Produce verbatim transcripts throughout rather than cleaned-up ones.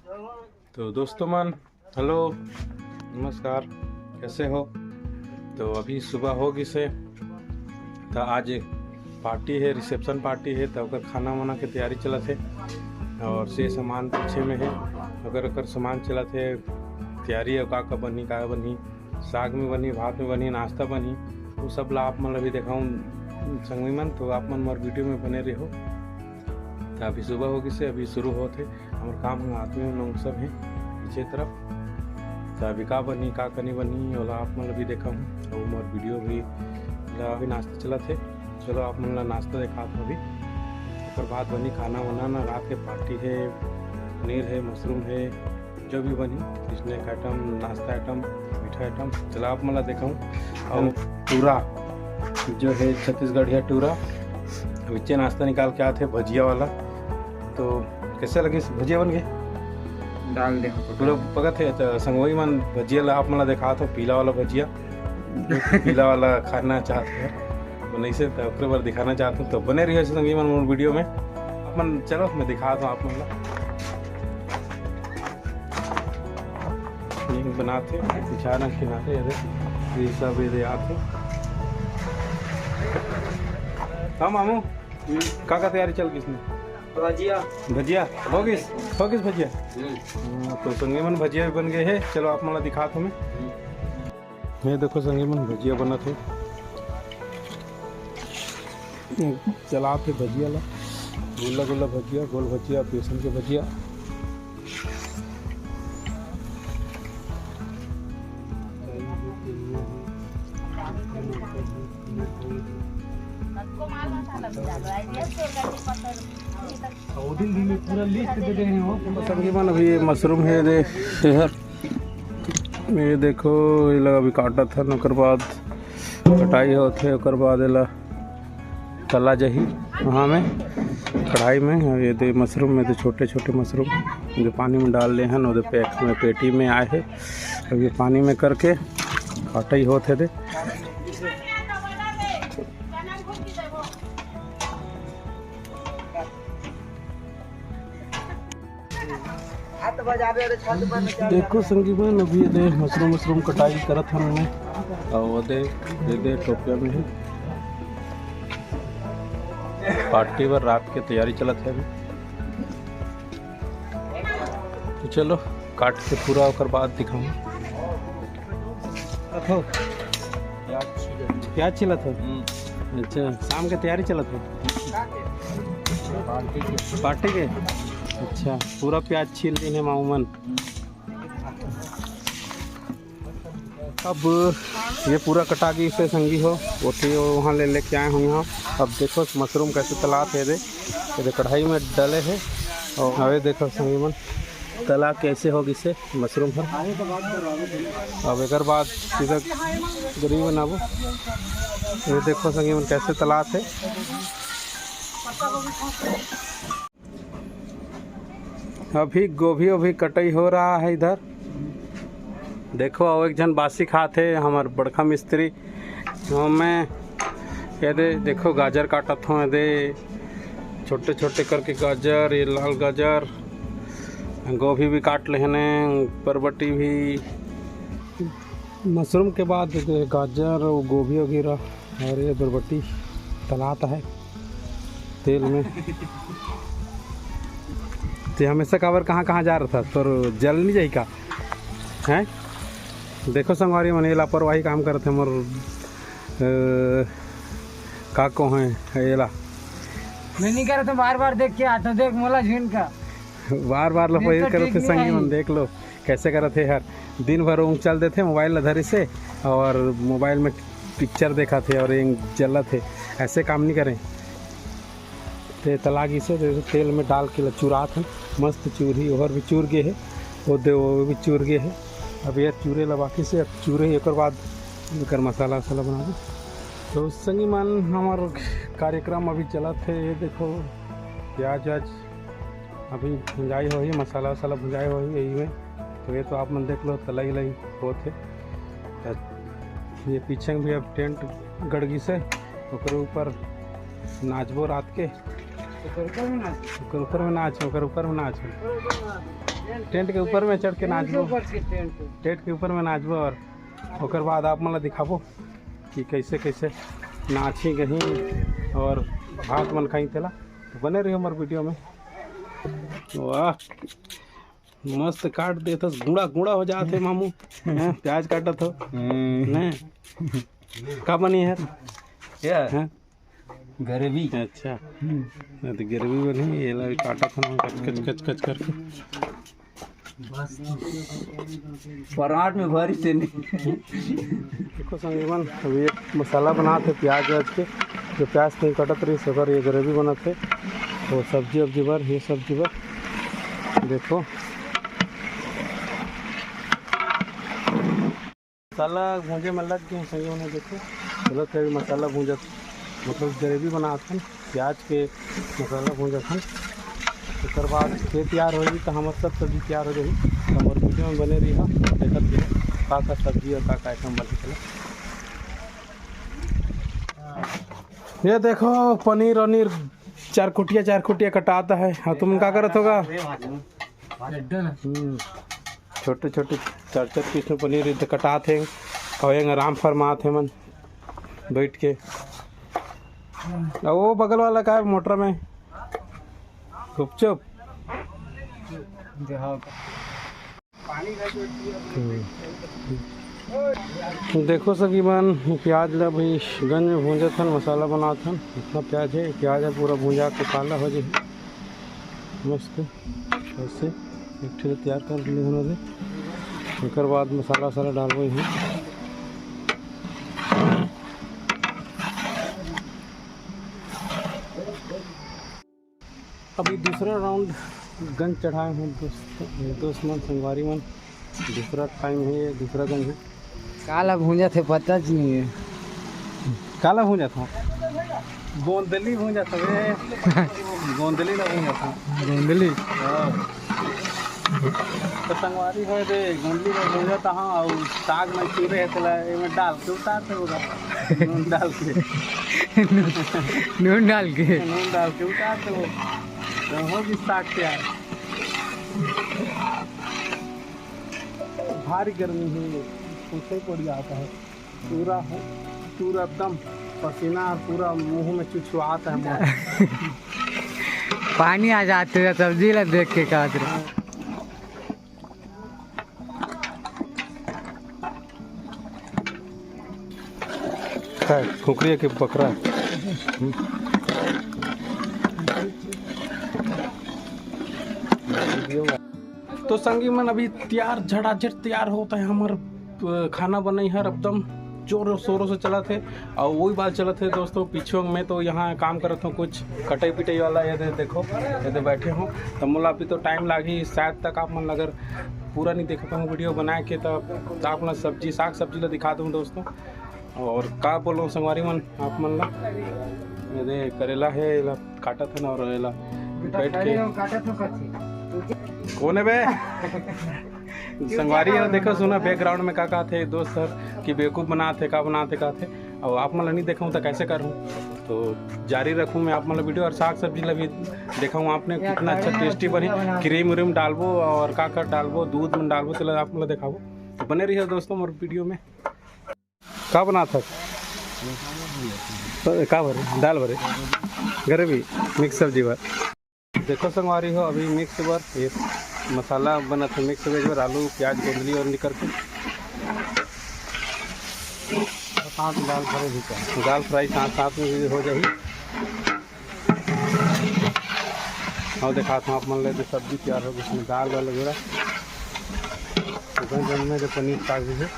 तो दोस्तों मन, हेलो, नमस्कार, कैसे हो? तो अभी सुबह हो गिस हे, तो आज एक पार्टी हे, रिसेप्शन पार्टी हे, तो ओकर खाना वाना के तैयारी चलत हे और से सामान पीछे में हे, ओकर ओकर सामान चलत हे, तैयारी हे, का का बनही, का बनही, साग में बनही, भात में बनही, नाश्ता बनही, वो सब ला आप मन ला भी देखाऊँ संगवी मन। तो आप मन मोर वीडियो में बने रहो। तो अभी सुबह हो गिस हे, अभी शुरू होत हे। हमर काम ह आदमी मन सब हे पीछे तरफ। त अभी का बनही, का कनी बनही, ओला आप मन ल भी देखाहूँ। अउ मोर वीडियो भी ला अभी नाश्ता चलत हे। चलो आप मन ला नाश्ता देखात हूँ अभी। ओकर बाद बनही खाना वाना ना, रात के पार्टी हे, पनीर हे, मशरूम हे, जो भी बनही, स्नैक आइटम, नाश्ता आइटम, मीठा आइटम, चला आप मन ला देखाहूँ। अउ टूरा जो हे छत्तीसगढ़िया टूरा, अभी नाश्ता निकाल के आत हे भजिया वाला। तो कैसे लगिस भजिया बन के? डाल दे। पूरा पकत हे। तो संगवारी मन, भजिया ला आप मन ला देखात हूँ, पीला वाला भजिया, पीला वाला खाना चाहत हे, बनाइस हे, तो ओकरे बर दिखाना चाहत हूँ। तो बने रहिए संगवारी मन मोर वीडियो में। आप मन चलो, मैं दिखात हूँ आप मन ला। ये बनात हे, बिछाना किनारे, ये देख, ये सब ये दे आत हे। हाँ मामू, का का तैयारी चल गिस हे? भजिया। भजिया हो गिस, हो गिस भजिया। हम्म। हाँ, तो संगवारी मन, भजिया भी बन गे हे। चलो आप मन ला दिखात हूँ मैं। ये देखो संगवारी मन, भजिया बनत हे, चलात हे भजिया ला, गुल्ला गुल्ला भजिया, गोल भजिया, बेसन के भजिया। संगवारी मन, अभी ये मशरूम हे दे, ये हर, ये देखो, ये ला अभी काटत हन, ओकर बाद कटाई होत हे, ओकर बाद एला तला जाही वहाँ में कढ़ाई में। अउ ये दे मशरूम में, दे छोटे छोटे मशरूम जो पानी में डाल ले हन, ओदे पैक में, पेटी में आए हे। अब ये पानी में करके काटई होत हे दे। देखो संगी मन, अभी ये दे मशरूम, मशरूम कटाई करत हन मैं। अउ वो दे, ये दे टोपिया में हे। पार्टी बर रात के तैयारी चलत हे अभी। तो चलो, काट के पूरा ओकर बाद दिखाऊँ। प्याज छिलत हो? अच्छा, शाम के तैयारी चलत हे पार्टी के। अच्छा, पूरा प्याज छील दीन हे मामू मन। अब ये पूरा कटा गिस हे संगी हो, ओती वहाँ ले लेके आए हँव यहाँ। अब देखो मशरूम कैसे तलात हे दे, ये दे कढ़ाई में डले हे। अउ अबे देखो संगी मन, तला कैसे हो गिस हे मशरूम हर। अब एकर बाद सीधा ग्रेवी बनाबो। ये देखो संगी मन कैसे तलात हे। अभी गोभी, अभी कटई हो रहा है इधर। देखो, अउ एक झन बासी खात हे, हमर बड़का मिस्त्री। अउ मैं ये दे, देखो, गाजर काटत हँव, ये दे, छोटे-छोटे करके गाजर, ये लाल गाजर, गोभी भी काट लेहन, बरबटी भी। मशरूम के बाद ये दे, गाजर अउ गोभी वगैरह। अउ ये बरबट्टी तलात हे तेल में। ते हमेशा काबर कहाँ कहाँ जा रहा था, तोर जल नहीं जाही का? हैं? देखो संगवारी मन, ये लापरवाही काम करत हे मोर, अ, का को हे, ये ला। मैं नहीं करत हँव, बार बार देख के आता हूँ, देख मोला झुन का। बार बार ला ये तो पहिले करत हे ठीक नहीं संगी मन, है। देख लो। कैसे करत हे हर, दिन भर ऊँग चल देथे मोबाइल ला धरिस हे अउ मोबाइल में पिक्चर देखत हे अउ ये जलत हे, ऐसे काम नहीं करें। ते तला गिस हे, तो तेल में डाल के ला चुरात हे, मस्त चूरही, ओहर भी चूर गे हे, वो दे वो भी चूर गे हे। अब ये चूरे ला बाकी से, अब चूरही, एकर बाद एकर मसाला वसाला बनाबो। तो संगी मन, हमर कार्यक्रम अभी चलत हे, ये देखो प्याज व्याज अभी भुंजाई होही, मसाला वसाला भुंजाई होही यही में। तो ये तो आप मन देख लो, तलई लई होत हे। त ये पीछे में भी अब टेंट गड़ गिस हे, ओकरे ऊपर नाचबो रात के। ओकर ऊपर में नाच, ओकर ऊपर में नाच। टेंट के ऊपर में चढ़ के नाचबो। टेंट के ऊपर में नाचबो और ओकर बाद आप मन ला दिखाबो कि कैसे कैसे नाची गही और भात मन खाई तेला। तो बने रहियो हमर वीडियो में। वाह, मस्त काट देथस, गुड़ा गुड़ा हो जात हे मामू। हैं, प्याज काटत हो। हम्म। नहीं। का बनी है? क्या? हैं? गरेवी। अच्छा। हम्म। नहीं तो गरेवी बनी, ये ला भी काटत हन कच कच कच कच करके। बस। परात में भरी से नहीं। देखो संगी मन, अभी एक मसाला बनात हे प्याज व्याज के, जो प्याज नहीं कटत रही, ओकर ये गरेवी बनत हे। वो सब्जी वब्जी बर, ये सब्जी बर देखो। मसाला भूंजे में लग गए संगी मन, देखो। चलो, अभी मसाला भूंजत, मतलब, गरेवी बनात हन, प्याज के मसाला भूंजत हन। ओकर बाद ये तैयार होही, तो हमर सब सब्जी तैयार हो जाही। तो हमर वीडियो में बने रहिहा, देखत रहिहा का का सब्जी और का का आइटम बनथे। ये देखो, पनीर वनीर चार खुटिया, चार खुटिया कटाता है। और तुमन का करत होगा? हम्म, छोटे छोटे चार चार पीस में पनीर इधर कटात हे, और आराम फरमात हे मन बैठ के। और वो बगल वाला का है मोटर में गुपचुप। हम्म। देखो संगी मन, प्याज ला अभी गंज में भूंजत हन, मसाला बनात हन। इतना प्याज है, प्याज है पूरा भूंजा के काला हो जाए। मस्त ऐसे एक ठे तैयार कर लिए हन अभी। एकर बाद मसाला वसाला डालबो इहाँ। अभी दूसरा राउंड गंज चढ़ाए हन दोस्त, दोस्त मन, संगवारी मन। दूसरा टाइम है ये, दूसरा गंज है। काला भूंजत हे, पता च नहीं है। काला भूंजत हे? गोंदली भूंजत हे। गोंदली ला भूंजत हे। गोंदली? हाँ। तो संगवारी हो दे, गोंदली ला भूंजत हे, और साग में चूरे है, तेला एमे डाल के उतार दे होगा। नून डाल के। नून डाल के। नून डाल के उतार दे वो। तो होगी साग तैयार। भारी गर्मी है, सोचे पड़ जाता है। पूरा, पूरा एकदम पसीना और पूरा मुंह में चुचुआत है मोर। पानी आ जाते हैं सब्जी ला देख के, का है, कुकरी के बकरा। हम्म। तो संगी मन, अभी तैयार, झटाझट तैयार होत हे हमर, अ, खाना बनई हर एकदम जोरों शोरों से चलत हे। और वही बात चलत हे दोस्तों, पीछे में तो यहाँ काम करत हूँ कुछ कटई पिटई वाला, ये दे, देखो, ये दे बैठे हूँ। तो मोला अभी तो टाइम लागही, शायद तक आप मन अगर पूरा नहीं देख पाऊँ वीडियो बनाए के, तो आप मन सब्जी, साग सब्जी ला दिखा दूँ दोस्तों। और का बोलूं संगवारी मन, आप मन ला, ये दे करेला है, एला काटत हन और एला बैठ के काटत हो कथी? कौन है बे? संगवारी हो, देखो, सुना, बैकग्राउंड में का कहत हे दोस्त हर कि बेवकूफ बनात हे, का बनात हे, कहत हे। और आप मन ला नहीं देखूं तो कैसे करूं? तो जारी रखूं मैं आप मन ला वीडियो, और साग सब्जी ला भी देखाऊं आपने, कितना अच्छा टेस्टी बनी। क्रीम व्रीम डालबो और का का डालबो, दूध में डालबो, तेला आप मन ला देखाबो। तो बने रहिए दोस्तों मोर वीडियो में। का बनात हस? तो का भरे? दाल भरे? गरेवी, मिक्स सब्जी बर। देखो संगवारी हो, अभी मिक्स बर ये मसाला बनत हे, मिक्स वेज बर आलू, प्याज, गोंदली और निकर के। साथ दाल भरे भी का? दाल फ्राई साथ साथ में भी हो जाही। और दिखाता हूँ आप मन ले, तो सब्जी तैयार हो गई, इसमें दाल वाल वगैरह। तो गंज में जो पनीर साग भी है,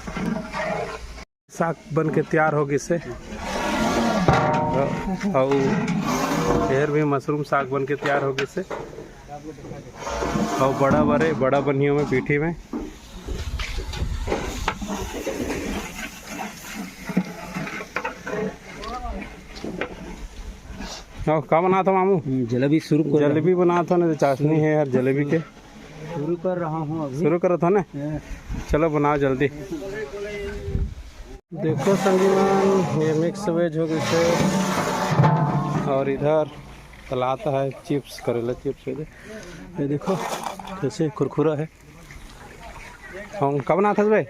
साग बन के तैयार हो गइसे। अउ एहर भी मशरूम साग बन के तैयार हो गइसे। अउ बड़ा बरे, बड़ा बनिया में पीठी में। अउ का बनात हो मामू? हम्म, जलेबी शुरू कर रहा हूँ। जलेबी बनात हो ना, तो चाशनी है यार जलेबी के। शुरू कर रहा हूँ अभी। शुरू करत हो ना? हाँ। चलो बनाओ जल्दी। देखो संगी मन, ये मिक्स वेज हो गइसे, और इधर तलात है, चिप्स, करेला चिप्स है। ये देखो, कैसे कुरकुरा है। हम कब ना थस बे?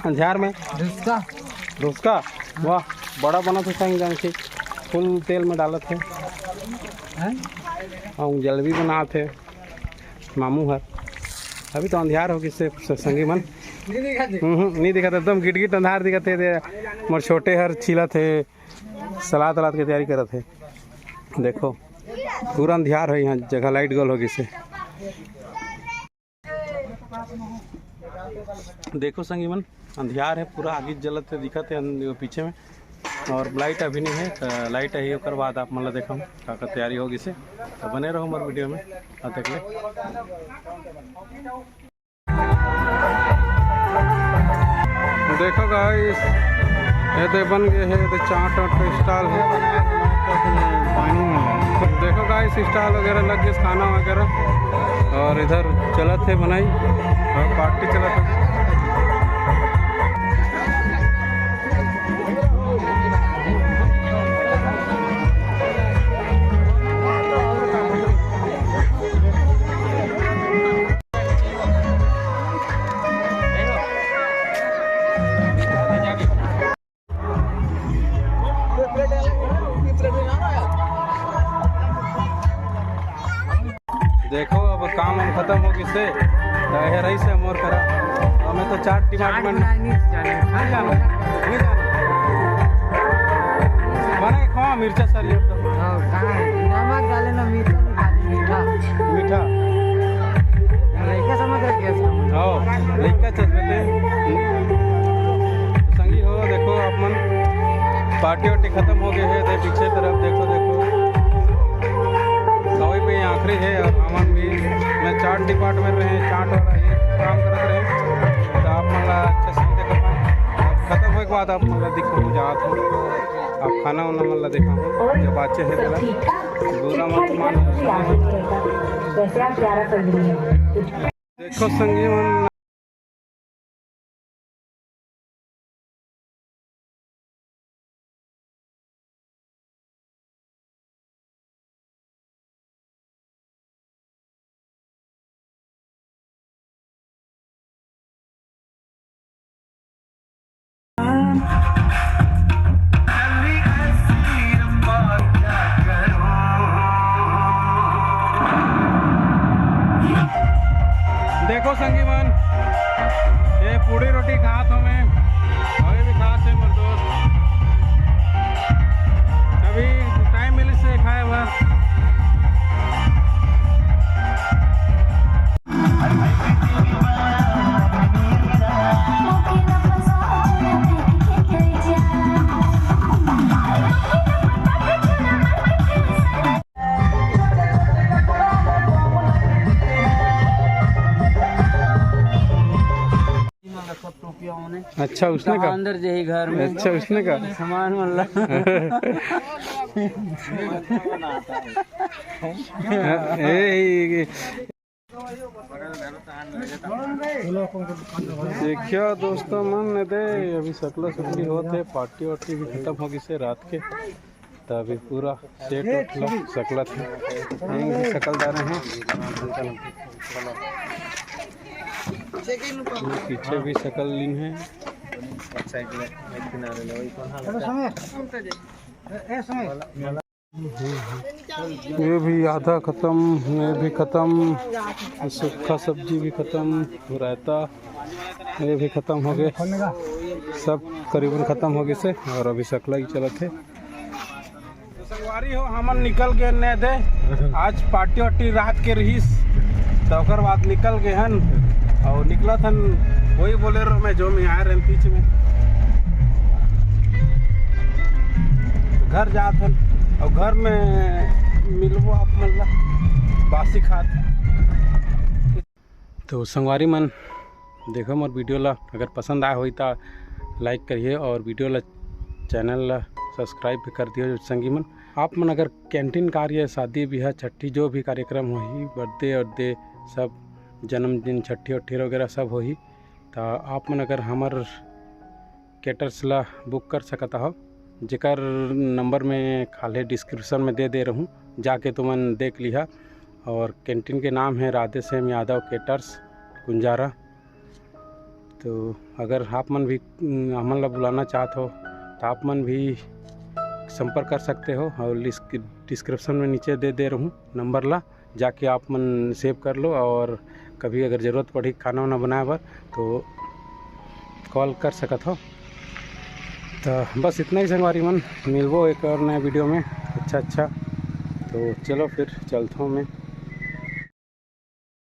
अंधियार में। धुसका। धुसका? वाह, बड़ा बनत हे संग जान के। फुल तेल में डालत हे। हैं? हम जलेबी बनात हे मामू हर। अभी तो अंधियार हो गिस हे, स-, संगी मन। नहीं दिखत हे। हम्म, नहीं दिखत हे, एकदम गिटगिट अंधार दिखत हे। दे, मोर छोटे हर छीलत हे, सलाद तलाद के तैयारी करत हे। देखो, पूरा अंधियार हे, यहाँ जगह लाइट गोल हो गिस हे। देखो संगी मन, अंधियार हे, पूरा आगी जलत हे, दिखत हे अंध-, पीछे में, और लाइट अभी नहीं हे। तो लाइट आही, ओकर बाद आप मन ला देखाहूँ का का तैयारी हो गिस हे। तो बने रहो हमारे वीडियो में, तब तक ले। देखो गाइस, ये दे बन गए हे, ये दे चाट वाट का स्टॉल हे। देखो गाइस, स्टॉल वगैरह लग गए, खाना वगैरह, और इधर चलत हे बनाई और पार्टी चलत हे। देखो, अब काम हम खतम हो गिस हे, तो ये रहिस हे मोर करा। हमें तो चाट डिपार्टमेंट बनाए नहीं जाने। नहीं जाना, नहीं जाना। बना के खवा मिर्चा सर, ये तो। हाँ, कहाँ है? नमक डाले ना, मिर्चा नहीं खाली, मीठा। मीठा। लइका समझ रहे गैस का मुझे। हाँ, लइका चल रहे थे। संगी हो, देखो आप मन, पार्टी वार्टी खतम हो गए हे। दे पीछे तरफ देखो, देखो, सभी पे आखिरी हे और हमन भी, मैं चाट डिपार्टमेंट रहे, चाट वाला ये काम करत रहे, तो आप मन ला अच्छा से देखा पाए। अब खतम होए के बाद आप मन ला दिखाहूँ, जात हूँ, आप खाना वाना मन ला देखाहूँ, जब बाचे हे तेला बुरा मत मान। जैसे आप ग्यारह फरवरी में। देखो संगी मन, देखो संगी मन, ये पूड़ी रोटी खात हों मैं, अभी भी खात हे मोर दोस्त। अभी टाइम मिलिस हे खाए बर। अच्छा, उसने का? अंदर जाही घर में। अच्छा, उसने का? सामान मन ला। ए, ए, ए। देखियो दोस्तों मन, ये दे अभी सकला सकली होत हे, पार्टी वार्टी भी खतम हो गिस हे रात के। त अभी पूरा सेट उट ला सकलत हे। ये भी सकल डारे हे। पीछे भी सकल लीन हे। ये भी आधा खतम, ये भी खतम, सूखा सब्जी भी खतम, रायता ये भी खतम हो गए, सब करीबन खतम हो गइस हे और अभी सकला ही चलत हे। तो संगवारी हो, हमन निकल गए ने दे, आज पार्टी वार्टी रात के रहिस, तो ओकर बाद निकल गए हन और निकलत हन वही बोलेरो में जो में आए रहन पीछे में। तो घर जात हन और घर में मिलबो आप मन ला बासी खात। तो संगवारी मन, देखो मोर वीडियो ला, अगर पसंद आए होही त लाइक करिए और वीडियो ला, चैनल ला सब्सक्राइब भी कर दियो संगी मन। आप मन अगर कैंटीन कार्य, शादी ब्याह, छट्ठी, जो भी कार्यक्रम होही, बर्थडे उर्थडे, सब जन्मदिन, छट्ठी उट्ठी वगैरह सब होही, त आप मन अगर हमर केटर्स ला बुक कर सकत हव। जेकर नंबर में खाले डिस्क्रिप्शन में दे दे रहूँ, जाके तुमन देख लिहा। और कैंटीन के नाम है राधेश्याम यादव केटर्स कुंजारा। तो अगर आप मन भी, उम, हमन ला बुलाना चाहत हो, तो आप मन भी संपर्क कर सकते हो। और डिस्क-, डिस्क्रिप्शन में नीचे दे दे रहूँ नंबर ला, जाके आप मन सेव कर लो। और कभी अगर ज़रूरत पड़ी खाना वाना बनाए बर, तो कॉल कर सकत हो। तो बस इतना ही संगवारी मन, मिलबो एक और नया वीडियो में। अच्छा अच्छा, तो चलो फिर चलता हूँ मैं।